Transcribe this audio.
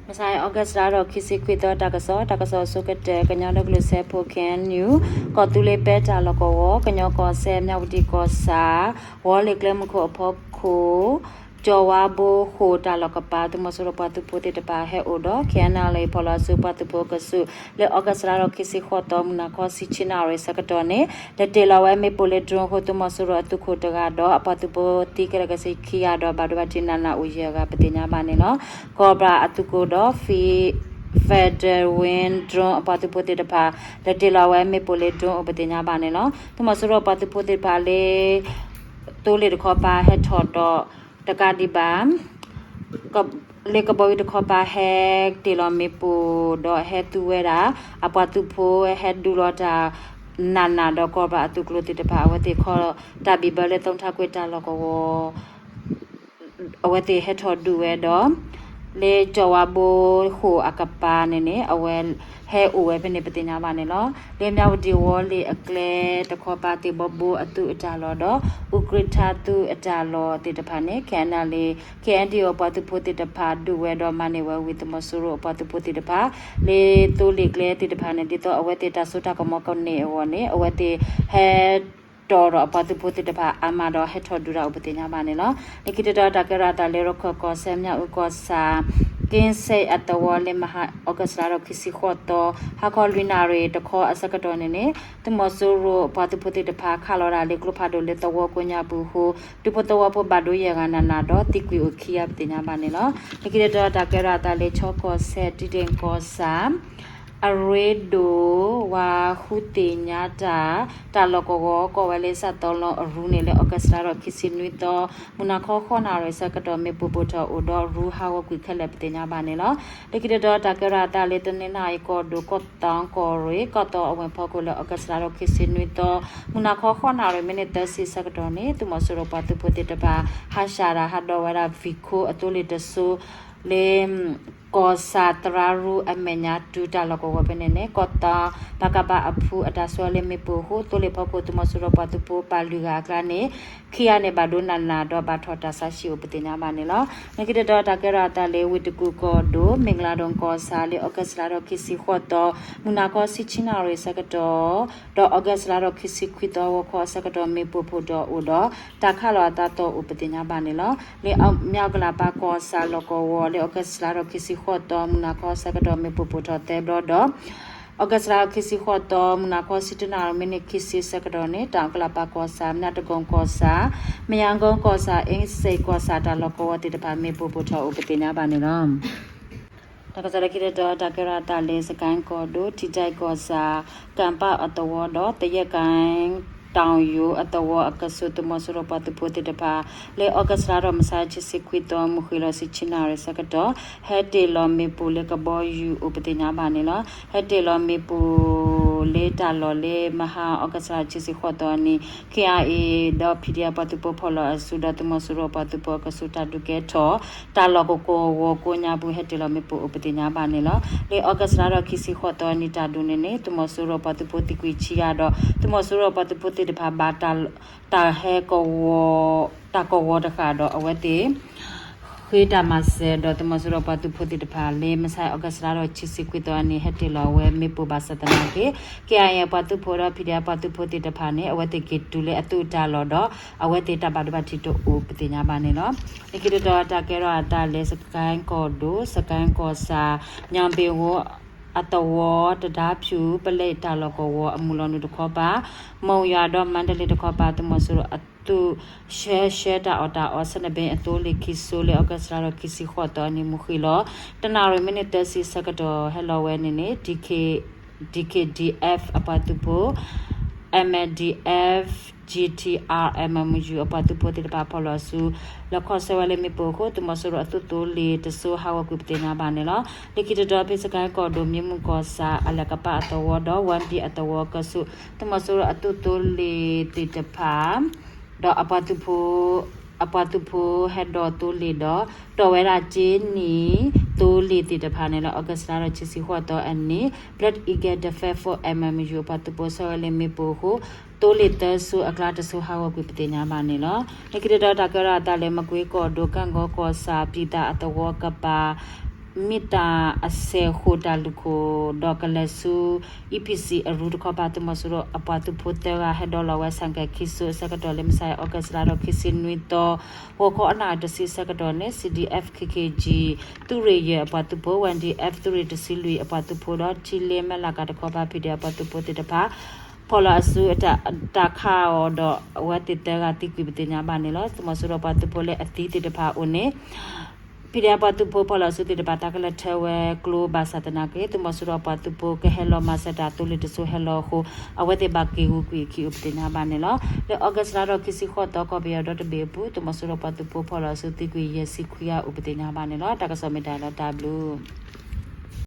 မဆါ August လါဒီးခံဆံခွံသီ တၢ်ကစီၣ်, တၢ်ကစီၣ်အဆိကတၢၢ် ကညီဒီကလုာ်စၢဖှိၣ် K N U ကီၢ်သူလ့ၤပဲတၢ်လီၢ်ကဝီၤ, ကညီကီၢ်စဲၣ် မၠၣ်ဝတံၣ်ကီၢ်ဆၣ်, ဝီၤလ့ၣ်ကျဲမုၢ်ခိၣ်အဖီခိၣ် ကၠီၤဝါဘိဃိၣ်တၢ်လီၢ်ကပၤ သုးမီၤစိရိၤပှၤသုးဖိသ့ၣ်တဖၣ်ဟဲအိၣ်ဒီး K N L A ဖီၣ်လီၤအစုပှၤသုးဖိအကဆူး လၢ August လါဒီးခံဆံဃိးသီ မုၢ်နၤခီဆံဆံနၣ်ရံၣ်ဆၢကတီၢ်န့ၣ် လဲၤတ့ၢ်လီၤဝဲမ့ၣ်ပိၢ်လၢ drone အဃိ သုးမီၤစိရိၤအသုးခိၣ်တဂၤဒီး အပှၤသုးဖိသံခဲလၢာ်ကဆံခံဂၤဒီး ဘၣ်ဒိဘၣ်ထံးနးနးအိၣ်ယဲၢ်ဂၤ ပသ့ၣ်ညါဘၣ်န့ၣ်လီၤ. ကီၢ်ဘြၣ်အသုးကိးဒီး Federal Wings drone အပှၤသုးဖိသ့ၣ်တဖၣ် လဲၤတ့ၢ်လီၤဝဲမ့ၣ်ပိၢ်လၢ drone အိၣ် ပသ့ၣ်ညါဘၣ်န့ၣ်လီၤ. သုးမီၤစိရိၤပှၤသုးဖိသ့ၣ်တဖၣ်လၢ သိလ့ၣ်တခီပၤဟဲထီၣ်ဒီးတကးဒံးဘၣ် လၢကဘီယူၤတခီပၤဟဲတ့ၢ်လီၤမ့ၣ်ပိၢ်ဒီးဟဲသူဝဲဒၣ် အပှၤသုးဖိဟဲဒုးလီၤတၢ်နးနးဒီး ကီၢ်ဘြၣ်အသုးကျိၤသ့ၣ်တဖၣ် အဝဲသ့ၣ်ခီတၢ်ဘံၣ်ဘၢလၢ သုးထးကွံတၢ်လီၢ်ကဝီၤ အဝဲသ့ၣ်ဟဲထီၣ်ဒုးဝဲဒီး လၢကၠီၤဝါဘိဃိၣ်အကပၤန့ၣ်န့ၣ် အဝဲဟဲအိၣ်ဝဲဖဲန့ၣ် ပသ့ၣ်ညါဘၣ်န့ၣ်လီၤ. လၢမၠၣ်ဝတံၣ်ဝီၤလ့ၣ်အကျဲတခီပၤ သ့ၣ်ဘီဘိအသုးအတၢ်လီၢ်ဒီး အူကြ့ထါသုးအတၢ်လီၢ်သ့ၣ်တဖၣ်န့ၣ် K N L A K N D O ပှၤသုးဖိသ့ၣ်တဖၣ်ဒုးဝဲဒီးမၤန့ၢ်ဝဲဝံၤ သုးမီၤစိရိၤအပှၤသုးဖိသ့ၣ်တဖၣ် လၢသိလ့ၣ်ကျဲသ့ၣ်တဖၣ်န့ၣ် ဒ်သိးအဝဲသ့ၣ်တၢ်စိတၢ်ကမီၤ ကန့ၢ်အဂီၢ်န့ၣ် အဝဲသ့ၣ်ဟဲတီၢ်ဒီးအပှၤသုးဖိသ့ၣ်တဖၣ်အါမးဒီးဟဲထီၣ်ဒုးတၢ်အိၣ် ပသ့ၣ်ညါဘၣ်န့ၣ်လီၤ. လၢခံတတီၤတၢ်ကဲထီၣ်အသးလၢ ရခၢၣ်ကီၢ်စဲၣ် မၠၣ်အူကီၢ်ဆၣ် က့စ့ၣ်အသဝီလၢမဟါ August လါဒီးခံဆံဃိးသီ ဟါခီလွံၢ်နၣ်ရံၣ်တခီအဆၢကတီၢ်န့ၣ်န့ၣ် သုးမီၤစိရိၤအပှၤသုးဖိသ့ၣ်တဖၣ်ခးလီၤတၢ်လၢကျိဖးဒိၣ်လၢသဝီကိးညါပူၤအဃိ ဒူဖိသဝီဖိဘၣ်ဒိယဲၢ်ဂၤနးနးဒီးသံကွံာ်အိၣ်ခံဂၤ ပသ့ၣ်ညါဘၣ်န့ၣ်လီၤ. လၢခံတတီၤတၢ်ကဲထီၣ်အသးလၢ ခၠီကီၢ်စဲၣ် တံတ့ၣ်ကီၢ်ဆၣ် အရ့ဒိၣ် ဝၤဃုသ့ၣ်ညါတၢ် တၢ်လီၢ်ကဝီၤ ကိးဝဲလၢ စးသီလီၤအရူန့ၣ် လၢ August လါဒီးခံဆံနွံသီ မုၢ်နၤခီဃိးနၣ်ရံၣ်ဆၢကတီၢ် မ့ၣ်ပိၢ်ပိၢ်ထီၣ်အိၣ်ဒီးရူဟးဂီၤကွံာ်ခဲလၢာ် ပသ့ၣ်ညါဘၣ်န့ၣ်လီၤ. လၢခံတတီၤတၢ်ကဲထီၣ်အသးလၢ တနီသရံၣ်ကီၢ်ဒိၣ် ကီၢ်သီကီၢ်ရ့ၣ် ကီၢ်သီအဝ့ၢ်ဖီခိၣ်လၢ August လါဒီးခံဆံနွံသီ မုၢ်နၤခီဃိးနၣ်ရံၣ် မံးနံးသၢဆံဆၢကတီၢ်န့ၣ် သုးမီၤစိရိၤပှၤသုးဖိသ့ၣ်တဖၣ် ဟးဆှၣ်တၢ်ဟးဒိးဝဲဒၣ် vehicle အသိလ့ၣ်တစိၤ လၢ ကီၢ်ဆၣ်သရၣ်ရူအမဲာ်ညါတုၤတၢ်လီၢ်ကဝီၤဖဲန့ၣ်န့ၣ် ကီၢ်သီ ပကဘအဖုအတၢ်ဆှၢလၢမ့ၣ်ပိၢ်အဃိ သိလ့ၣ်ဖီခိၣ် သုးမီၤစိရိၤပှၤသုးဖိပာ်လွံၢ်ဂၤအကျါန့ၣ် ခံဂၤန့ၣ်ဘၣ်ဒိနးနးဒီးဘၣ်ထီၣ်တၢ်ဆါဟံၣ်အိၣ် ပသ့ၣ်ညါဘၣ်န့ၣ်လီၤ. လၢခံတတီၤတၢ်ကဲထီၣ်အသးလၢ ဝ့ၢ်တကူၣ်ကီၢ်ဒိၣ် မ့ၢ်ကလၤဒိၣ်ကီၢ်ဆၣ်လၢ August လါဒီးခံဆံဃိးသီ မုၢ်နၤခီဆံဆံနၣ်ရံၣ်ဆၢကတီၢ် ဒီး August လါဒီးခံဆံခွံသီ ဂီၤခီအဆၢကတီၢ် မ့ၣ်ပိၢ်ပိၢ်ထီၣ်အိၣ်ဒီး တၢ်ခးလီၤအသးသီအိၣ် ပသ့ၣ်ညါဘၣ်န့ၣ်လီၤ. လၢမၠၣ်ကလၤပၤကီၢ်ဆၣ်လီၢ်ကဝီၤလၢ August လါဒီးခံဆံဃိးသီ မုၢ်နၤခီအဆၢကတီၢ် မ့ၣ်ပိၢ်ပိၢ်ထီၣ်သၢဘျီဒီး August လါဒီးခံဆံဃိးသီ မုၢ်နၤခီဆံတနၣ်ရံၣ် မံးနံးခံဆံဆၢကတီၢ်န့ၣ် တၢ်ကလၤပၤကီၢ်ဆၣ် မၠၣ်တကိၣ်ကီၢ်ဆၣ် မယါကိၣ်ကီၢ်ဆၣ် အ့စ့ၣ်ကီၢ်ဆၣ် တၢ်လီၢ်ကဝီၤသ့ၣ်တဖၣ် မ့ၣ်ပိၢ်ပိၢ်ထီၣ်အိၣ် ပသ့ၣ်ညါဘၣ်န့ၣ်လီၤ. တၢ်ကစီၣ်လၢခံတတီၤ တၢ်ကဲထီၣ်အသးလၢ စကဲၣ်ကီၢ်ဒိၣ် ထံကၠဲၣ်ကီၢ်ဆၣ် ကၣ်ပၣ်အသဝီဒီး သယဲၣ်ကၣ် တီၣ်ယိၤအသဝီအကဆူး သုးမီၤစိရိၤပှၤသုးဖိသ့ၣ်တဖၣ် လၢ August လါဒီးမုၢ်ဆါ ခံဆံခွံသီ မုၢ်ဃ့ၢ်လီၤဆံဆံနၣ်ရံၣ်ဆၢကတီၢ် ဟဲတ့ၢ်လီၤမ့ၣ်ပိၢ်လၢကဘီယူၤအိၣ် ပသ့ၣ်ညါဘၣ်န့ၣ်လီၤ. ဟဲတ့ၢ်လီၤမ့ၣ်ပိၢ်လၢတၢ်လီၢ်လၢမဟါ August လါ ခံဆံဃိးသီအနံၤ K I A ဒီး P D F ပှၤသုးဖိဖီၣ်လီၤအစုဒီး သုးမီၤစိရိၤပှၤသုးဖိအကဆူး တၢ်ဒုးကဲထီၣ် တၢ်လီၢ်ကဝီၤကိးညါပူၤ ဟဲတ့ၢ်လီၤမ့ၣ်ပိၢ်အိၣ် ပသ့ၣ်ညါဘၣ်န့ၣ်လီၤ. လၢ August လါဒီးခံဆံဃိးသီအနံၤ တၢ်ဒုးန့ၣ်န့ၣ် သုးမီၤစိရိၤပှၤသုးဖိသံကွံာ်ဆံဂၤဒီး သုးမီၤစိရိၤပှၤသုးဖိသ့ၣ်တဖၣ်ဘၣ် တၢ်ဟဲကဝီၤ တၢ်ကဝီၤတဃၣ်ဒီး အဝဲသ့ၣ် ဃ့တၢ်မၤစၢၤဒီး သုးမီၤစိရိၤပှၤသုးဖိသ့ၣ်တဖၣ် လၢမုၢ်ဆါ August လါဒီးခံဆံခွံသီအနံၤ ဟဲတ့ၢ်လီၤဝဲမ့ၣ်ပိၢ်ဘၣ်ဆၣ်သနာ်က့ K I A ပှၤသုးဖိဒီး P D F ပှၤသုးဖိသ့ၣ်တဖၣ်န့ၣ် အဝဲသ့ၣ်က့ၤတုၤလၢအသုးတၢ်လီၢ်ဒီး အဝဲသ့ၣ်တၢ်ဘၣ်ဒိဘၣ်ထံးတအိၣ် ပသ့ၣ်ညါဘၣ်န့ၣ်လီၤ. လၢခံတတီၤ တၢ်ကဲထီၣ်အသးလၢ စကဲၣ်ကီၢ်ဒိၣ် စကဲၣ်ကီၢ်ဆၣ် ညောင်ပင်ဝ အသဝီ တဒါဖၠူၣ် ပလဲတၢ်လီၢ်ကဝီၤ အမုၢ်လီၤနုာ်တခီပၤ မုၢ်ယွၤဒီးမါဒလ့တခီပၤ သုးမီၤစိရိၤအသုး ရှဲရှဲတၢ်အီၣ်တၢ်အီ ဆၢနဘ့ၣ်အသိလ့ၣ်ခံစိလၢ August လါဒီးခံဆံဃိးသီအနံၤ မုၢ်ဃ့ၢ်လီၤ တနၣ်ရံၣ် မံးနံးသၢဆံဆၢကတီၢ် ဟဲလီၤဝဲန့ၣ်န့ၣ် D K D K D F အပှၤသုးဖိ M N D F G T R M M U အပှၤသုးဖိသ့ၣ်တဖၣ်ဖီၣ်လီၤအစု လီခီဆၢဝဲလၢမ့ၣ်ပိၢ်အဃိ သုးမီၤစိရိၤအသုးသိလ့ၣ်တစိၤ ဟးဂီၤကွံာ် ပသ့ၣ်ညါဘၣ်န့ၣ်လီၤ. လၢခံတတီၤ ဖဲစကဲၣ်ကီၢ်ဒိၣ် မ့ၢ်မုၢ်ကီၢ်ဆၣ် အလဲၣ်ကပၤအသဝီဒီး ဝၣ်ဘံၣ်အသဝီအကဆူး သုးမီၤစိရိၤအသုးသိလ့ၣ်သ့ၣ်တဖၣ် ဒီးအပှၤသုးဖိ အပှၤသုးဖိဟဲဒိးသိလ့ၣ်ဒီး တီၢ်ဝဲဒၣ်က့နံၣ်သိလ့ၣ်သ့ၣ်တဖၣ်န့ၣ်လၢ August လါဒီးခံဆံဃိးသီအနံၤ Black Eagle Defense Force M M U အပှၤသုးဖိဆၢဝဲလၢမ့ၣ်ပိၢ်အဃိ သိလ့ၣ်သၢစိၤအကျါတစိၤ ဟးဂီၤကွံာ် ပသ့ၣ်ညါဘၣ်န့ၣ်လီၤ. လၢခံတတီၤ တၢ်ကဲထီၣ်အသးလၢ မကွ့ကီၢ်ဒိၣ် ကၣ်ကီကီၢ်ဆၣ် ပံၤသၣ်အသဝီကပၤ မ့ၢ်တၢ်အစဲးဃိာ်တၢ်လူၢ်ခိၣ် ဒီးကလဲၤဆူ E P C အရူတခီပၤ သုးမီၤစိရိၤအပှၤသုးဖိသၢဂၤ ဟဲဒိးလီၤဝဲ ဆိုင်ကယ် ခံစိၤအဆၢကတီၢ်လၢ မုၢ်ဆါအံၤ August လါထီၣ်ခံဆံနွံသီ ဂီၤခီအနၣ်ရံၣ်တဆံအဆၢကတီၢ်န့ၣ် C D F K K G သုးရ့ၣ်ယဲၢ်အပှၤသုးဖိ Y D F သုးရ့ၣ်တဆံလွံၢ်အပှၤသုးဖိဒီး ထံလ့မဲၢ်လးကးတခီပၤ P D F အပှၤသုးဖိသ့ၣ်တဖၣ် ဖီၣ်လီၤအစုအတၢ်ခးအီၤဒီး အဝဲသ့ၣ်သၢဂၤသံကွံာ်ပသ့ၣ်ညါဘၣ်န့ၣ်လီၤ. သုးမီၤစိရိၤပှၤသုးဖိလၢအသံသ့ၣ်တဖၣ်အအိၣ်န့ၣ် P D F ပှၤသုးဖိဖီၣ်လီၤအစုသ့ၣ်တဖၣ် တၢ်ကလဲၤထၢဝဲကျိဘၣ်ဆၣ်သနာ်က့ သုးမီၤစိရိၤပှၤသုးဖိကဟဲလီၤမၤစၢၤတၢ်သိလ့ၣ်တစိၤဟဲလီၤအဃိ အဝဲသ့ၣ်ဘၣ်က့ၤဂုာ်ကွံာ်အခံအိၣ်ပသ့ၣ်ညါဘၣ်န့ၣ်လီၤ. လၢ August လါထီၣ်ခံဆံဃိးသီ ကီၢ်ပယီၤဒီတဘ့ၣ်အပူၤ သုးမီၤစိရိၤပှၤသုးဖိဖီၣ်လီၤအစုသံကွံာ်ယဲၢ်ဆံခွံဂၤအိၣ်ပသ့ၣ်ညါဘၣ်န့ၣ်လီၤ. တၢ်ကစီၣ်မ့ၢ်တၢ်လီၤတၢ်ဘျုး